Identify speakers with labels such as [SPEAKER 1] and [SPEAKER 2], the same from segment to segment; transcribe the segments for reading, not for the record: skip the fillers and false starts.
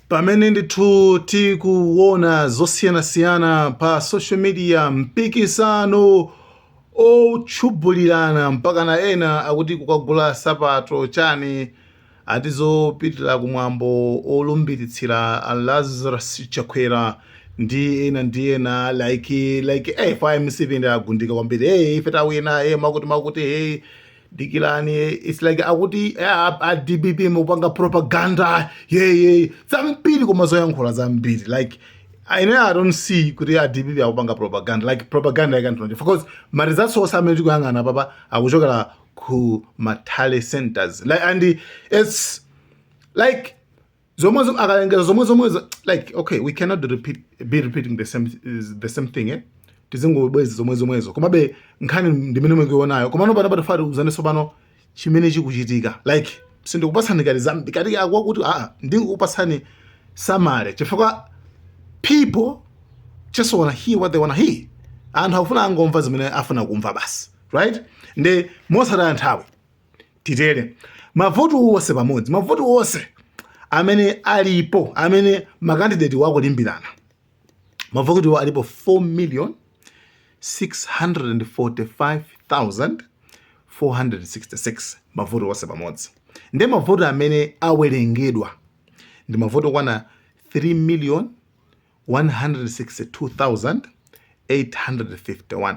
[SPEAKER 1] Pamene ndithu tikuona zosiyanasiyana pa social media, mpikisano otchubulirana, mpakana ena akuti kukagula sapato chani, atizopitira kumwambo olumbiritsira a Lazarus Chakwera ndi ena ndi ena, like fa MCP ndi agundika kwambiri. Hey, ife tawina, hey, makuti makuti, hey, dikirani. It's like akuti a DPP mupanga propaganda yeye zambiri, koma zoyankhula zambiri, like ine I don't see kuti a DPP akupanga propaganda, like propaganda yakanthu, because ma results onse amene tikuyang'ana papa akuchokera ku ma tally centers, like, and it's like zomwe akalengeza zomwe zomwe, like, okay, we cannot repeat be repeating the same thing, eh, tizingobweza zomwe zomwezo. Komabe nkhani ndimene mukuionayo. Komano pano patifati uzanenso pano chimene chikuchitika, like sindikupatsani kati zambi kati akwakuti aa, ndingokupatsani summary, chifukwa people just wanna hear what they wanna hear. Anthu akufuna angomva zimene afuna kumva basi, right? Ndi mosataya nthawi titere: mavoti wonse pamodzi, mavoti wonse amene alipo, amene ma candidate wakulimbirana, mavoti wo alipo 4 million 645,466, mavoti wonse pamodzi. Ndi mavoti amene awerengedwa ndi mavoti okwana 3 million 162,851.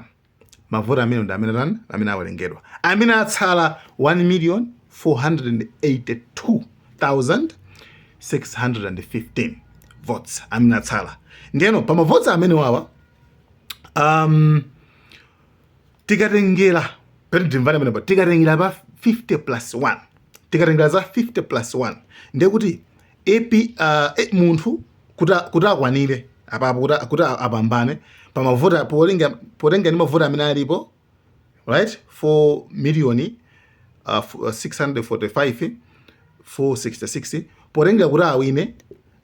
[SPEAKER 1] Mavoti amene ndi amene tani, amene awerengedwa. Amene atsala 1 million 482,615 votes amene atsala. Ndiyeno pa mavoti amene wawa, tikatengera peti, timvane pamenepo, tikatengera pa 50 plus 1, tikatengera za 50 plus 1, ndiye kuti AP munthu kuti akwanire apapo, kuti apambane pamavoti, potenga ndi mavoti amene alipo, right, 4 million 645 466, potenga kuti awine,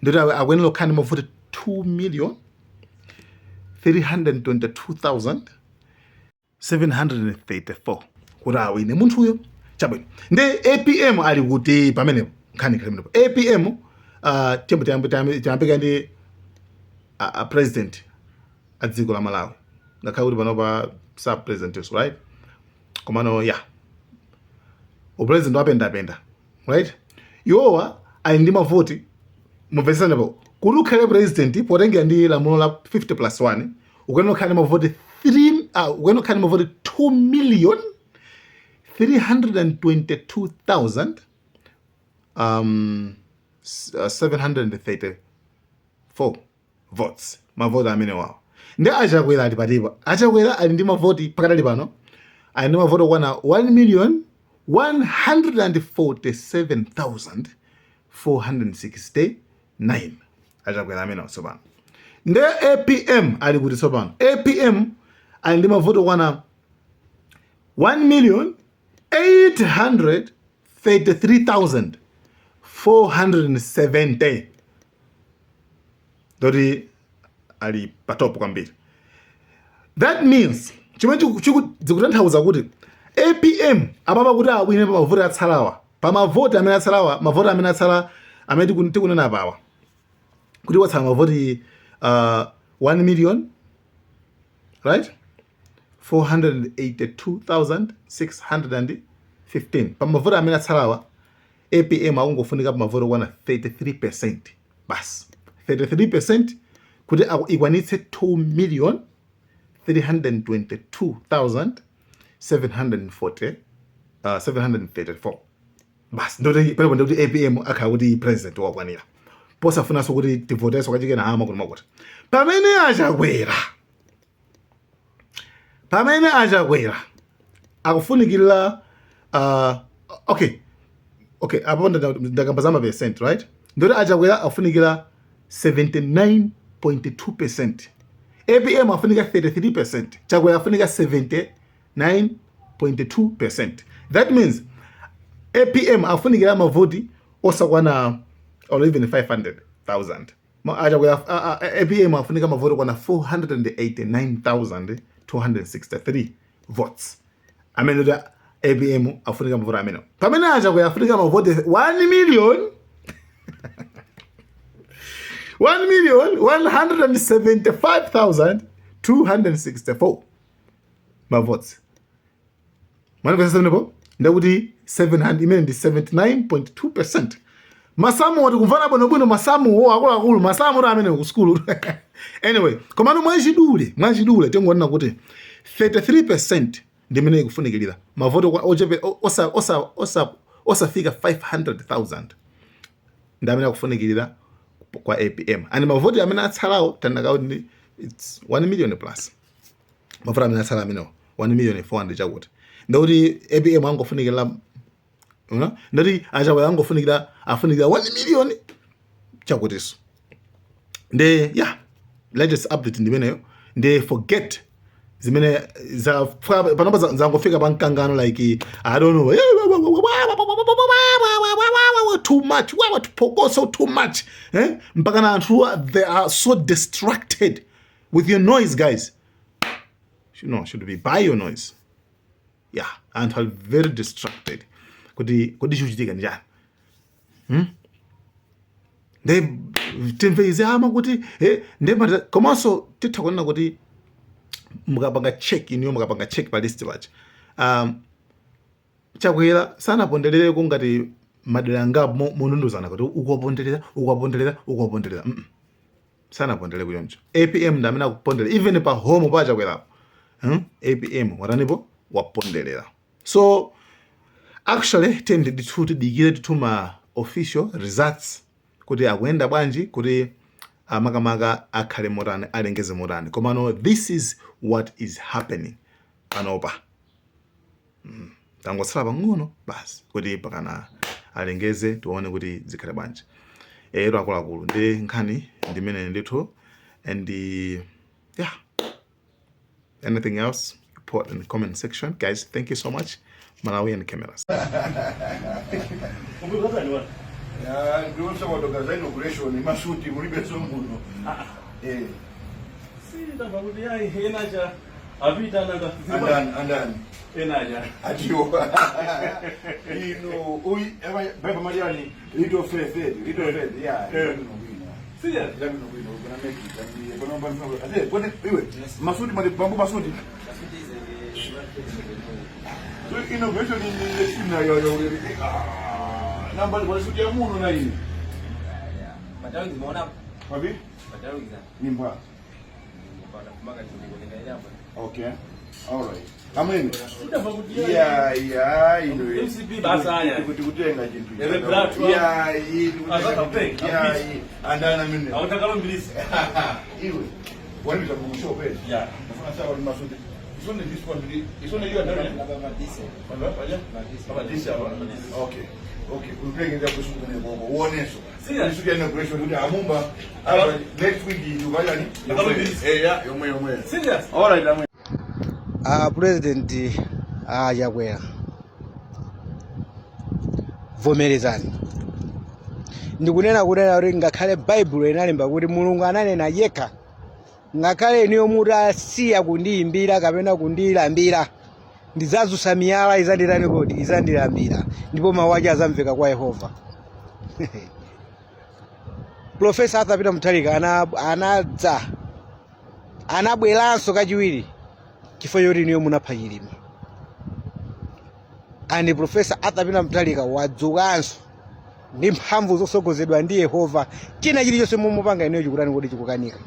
[SPEAKER 1] ndikuti akuyenera kukhala ndi mavoti 2 million 322,734 kuti awine munthuyo. Chabwino, ndi APM ali kuti pamenepo? Nkhani ikhale pamenepo. APM, tiyambika ndi a president a dziko la Malawi, ngakhale kuti panopa sa president, right? Komano ya u president wapendapenda, right? Iwowa ali ndi mavoti, mumvetsetsanepo, kuti ukhale president potengera ndi lamulo la 50 plus 1, ukuyenera kukhala ndi mavoti 3, ukuyenera kukhala ndi mavoti 2 million 322,000 734 votes, mavoti amene wawo. Ndi Achakwera ali patipo? Achakwera ali ndi mavoti pakatali pano, ali ndi mavoti okwana 1 million 147,469, Achakwera amene tsopano. Ndi APM ali kuti tsopano? APM ali ndi mavoti okwana 1 million 833,470, ndoti ali pa top kwambiri. That means chimene zikutanthauza kuti APM apapa kuti awine pa mavoti atsalawa, pa mavoti amene atsalawa, mavoti amene atsala amene tikunena apawa, kuti watsala mavoti 1 million, right, 482,615, pa mavoti amene atsalawa, APM akungofunika pa mavoti okwana 33% basi, 33% kuti ikwanitse 2 million 322,740, 734 basi. Ndoti palepo ndikuti APM akhala kuti president wakwanira, posafunanso kuti tivotenso kachikena ama kuti makuti. Pamene Achakwera akufunikira, okay, apo ndakamba za ma percent, right? Ndoti Achakwera akufunikira 79.2%, APM afunika 33%, Chakwera afunika 79.2%. That means APM afunikira mavoti osakwana or even 500,000. Achakwera, APM afunika mavoti okwana 489,263 votes amene kuti APM afunika mavoti amene, pamene Achakwera afunika mavoti 1 million 1,175,264 mavotes. Mwanimvesa pamenepo? Ndakuti 700 imene ndi 79.2%. Masamu oti kumvana bwinobwino, masamu wo akuluakulu, masamu oti amene ku sukulu. Anyway, komano mwachidule tingonena kuti 33% ndi imene ikufunikirira, mavoto ochepe osafika 500,000 ndi amene akufunikirira kwa APM, and mavoti amene atsalawo tanaka kuti it's 1 million plus. Mavoti amene atsala amenewo 1 million 400 chakuti, ndakuti APM angofunikira, ndati aChakwera angofunikira, afunikira 1 million chakutiso. Nde yeah, latest update ndimeneyo. Nde forget zimene za panopa, zangofika pa mkangano, like, I don't know, too much phokoso, too much, eh? Mpaka na anthu, they are so distracted with your noise, guys. No, should be by your noise. Yeah, anthu are very distracted kuti kodi chikuchitika ndi chani? Nde timve izi ama kuti nde komanso titha kunena kuti mukapanga check iniyo, mukapanga check pa list paja, Chakwera sanaponderereko ngati madera angapo monunduzana kuti ukuwaponderera, ukuwaponderera, ukuwaponderera. Sanaponderere kuyoncho. APM ndi amene akuponderera, even pa home pa Chakwerapo, APM watanipo? Waponderera. So actually tiyeni ndithu tidikire ndithu ma official results kuti akuyenda bwanji, kuti amakamaka akhale motani, alengeze motani. Komano this is what is happening panopa. Tangotsala pang'ono basi kuti pakana alengeze, tione kuti zikhale bwanji. Ero akuluakulu, ndi nkhani ndimene ndithu. And yeah, anything else, put in the comment section, guys. Thank you so much. Malawian Cameras.
[SPEAKER 2] Ya, ndiwonse kwatoka za inauguration, masuti mulibenso muno. Eh,
[SPEAKER 3] Sindamva kuti yayi, enacha apita nanga?
[SPEAKER 2] Andani, andani?
[SPEAKER 3] Enacha.
[SPEAKER 2] Atiwo. Ino, uyi, baba Mariani, little faith, eh, little faith, yeah. Bwino.
[SPEAKER 3] Serious?
[SPEAKER 2] Bwino bwino, we're gonna make it. And we're gonna Ate, kwani iwe, masuti mali bambu masuti. So inauguration ni sina yo yo. Ah, namba ni suti ya muno na ini.
[SPEAKER 4] Matawiki maona.
[SPEAKER 2] Wapi?
[SPEAKER 4] Matawiki.
[SPEAKER 2] Nimba.
[SPEAKER 4] Mpaka ndikulingalira.
[SPEAKER 2] Okay. All right. Amweni.
[SPEAKER 3] Sindamva kuti yayi.
[SPEAKER 2] Yeah, ino.
[SPEAKER 3] MCP basa aya.
[SPEAKER 2] Kuti kutenga chintu.
[SPEAKER 3] Ere black.
[SPEAKER 2] Yeah, iyi.
[SPEAKER 3] Azaka pay,
[SPEAKER 2] Yeah,
[SPEAKER 3] appease.
[SPEAKER 2] iyi. Andana mine.
[SPEAKER 3] Awutakalumbilisa.
[SPEAKER 2] Iwe. Wani mshabu pesa.
[SPEAKER 3] Yeah.
[SPEAKER 2] Nafuna sawa ni masuti. It's only this one. It's only you and them. Baba this hapa. Okay. Okay. Uipenge kusuku ne bongo. Uoneso.
[SPEAKER 3] Serious?
[SPEAKER 2] Isuku ya inauguration kuti amumba. Apa next week tukayani.
[SPEAKER 3] Akalumbirisa.
[SPEAKER 2] Eh, yeah, yomwe yomwe.
[SPEAKER 3] Serious?
[SPEAKER 2] All right, amwe.
[SPEAKER 5] President Chakwera, vomerezani. Ndikunena kunena kuti ngakhale Baibulo inalemba kuti Mulungu ananena yekha, ngakhale inuyo mutasiya kundiyimbira kapena kundilambira, ndidzadzutsa miyala izanditani kodi? Izandilambira, ndipo mawu ake azamveka kwa Yehova. Professor Arthur Peter Mutharika anadza, anabweranso kachiwiri chifukwa choti inuyo munapha Chilima. And Professor Arthur Peter Mutharika wadzukanso ndi mphamvu zosogozedwa ndi Yehova. China chilichonse mumupanga inuyo chikutani kodi? Chikukanika.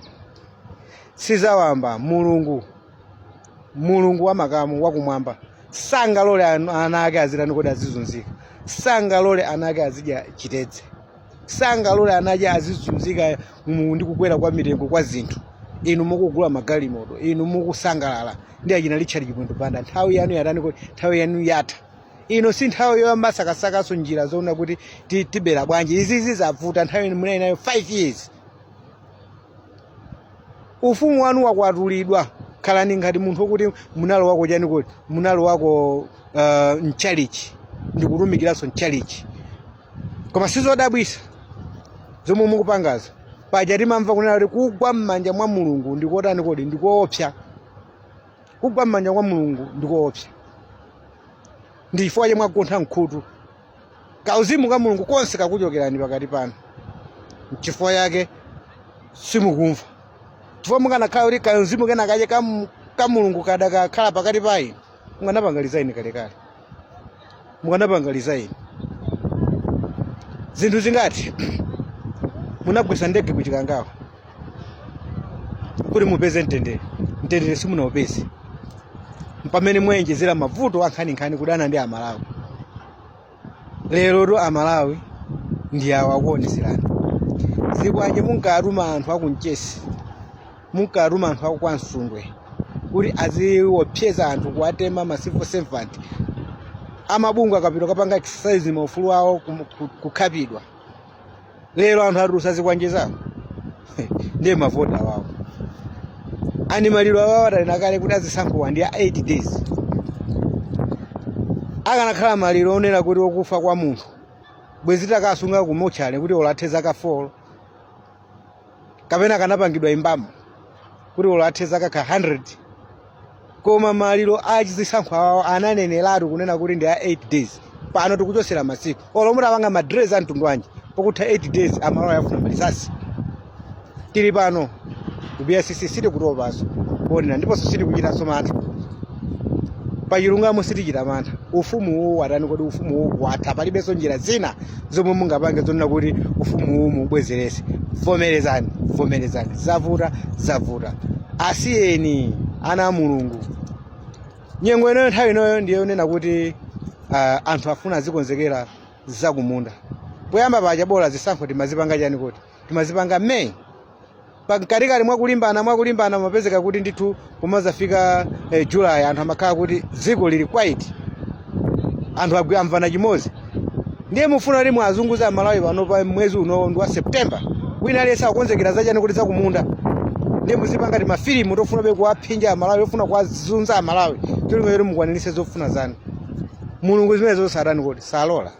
[SPEAKER 5] Sizawamba. Mulungu, Mulungu wa makamu wakumwamba, sangalole ana ake azitani kodi? Azizunzika. Sangalole ana ake azidya chitedze. Sangalole ana ake azizunzika ndi kukwera kwa mitengo kwa zinthu, inu mukugula magalimoto, inu mukusangalala ndi achina Richard Chimwendo Banda. Nthawi yanu yatani kodi? Nthawi yanu yatha. Ino si nthawi yoyamba sakasakaso njira zoona kuti tibera bwanji. Izizi zavuta. Nthawi ino munali nayo 5 years. Ufumu wanu wakwatulidwa. Khalani ngati munthu wokuti munalowako chani kodi? Munalowako mchalichi, ndikutumikiranso mchalichi. Koma sizodabwisa zomwe mukupangazo. Paja timamva kunena kuti kugwa m'manja mwa Mulungu ndikotani kodi? Ndikoopsa. Kugwa m'manja mwa Mulungu ndikoopsa. Ndi chifukwa chomwe mwagontha mkhutu, kauzimu ka Mulungu konse kakuchokerani pakati panu. Nchifukwa yake Simukumva chifukwa mukanakhala kuti kamzimu kena kache ka Mulungu kadakakhala pakati pa inu, mukanapanga resign kalekale, mukanapanga resign. Zinthu zingati munagwetsa ndege kuChikangawa kuti mupeze mtendere, mtendere simunaupeze. Pamene mwayenjezera mavuto ankhaninkhani kudana ndi Amalawi. Lero tu Amalawi ndi awo akuoneserani zikwanje. Munkatuma anthu akumchesi, munkatuma anthu aku kwaMsundwe kuti aziwopseza anthu, kuwatema ma civil servant amabungwe akapita kapanga exercise maufulu awo, kukhapidwa. Lero anthu atulusa zikwanje zawo, ndiye mavoti awawo ani maliro awawo atanena kale kuti azisankhowa ndi a 8 days. Akanakhala maliro onena kuti okufa kwa munthu, bwezi takasunga kumotchale kuti olathe zaka 4, kapena akanapangidwa embalm kuti olathe zaka ka 100. Koma maliro achizisankho awawo ananeneratu kunena kuti ndi a 8 days. Pano tikuchosera masiku. Olo mutapanga madress a mtundu wanji, pokutha 8 days Amalawi afuna malisasi. Tili pano ku BICC, sitikutopanso kuonera ndiponso sitikuchitanso mantha. Pachilungamo sitichita mantha. Ufumu uwu watani kodi? Ufumu uwu watha, palibenso njira zina zomwe mungapange zonena kuti ufumu uwu mubwezerese. Vomerezani, vomerezani, zavuta, zavuta. Asiyeni ana a Mulungu. Nyengo inoyo, nthawi inoyo ndiye yonena kuti anthu afuna azikonzekera zakumunda. Poyamba paja bola zisankho timazipanga chani kuti timazipanga May pamkatikati mwakulimbana, mapezeka kuti ndithu pomazafika July anthu amakhala kuti dziko lili quiet, anthu amvana chimodzi. Ndiye mufuna kuti mwazunguza Amalawi pano pa mwezi uno ndi wa September, wina aliyense akukonzekera zachani kuti zakumunda. Ndiye muzipanga ti mafilimu tofuna be kuwaphinja Amalawi, ofuna kuwazunza Amalawi, cholinga choti mukwanirise zofuna zanu. Mulungu zimene zosatani kuti salola.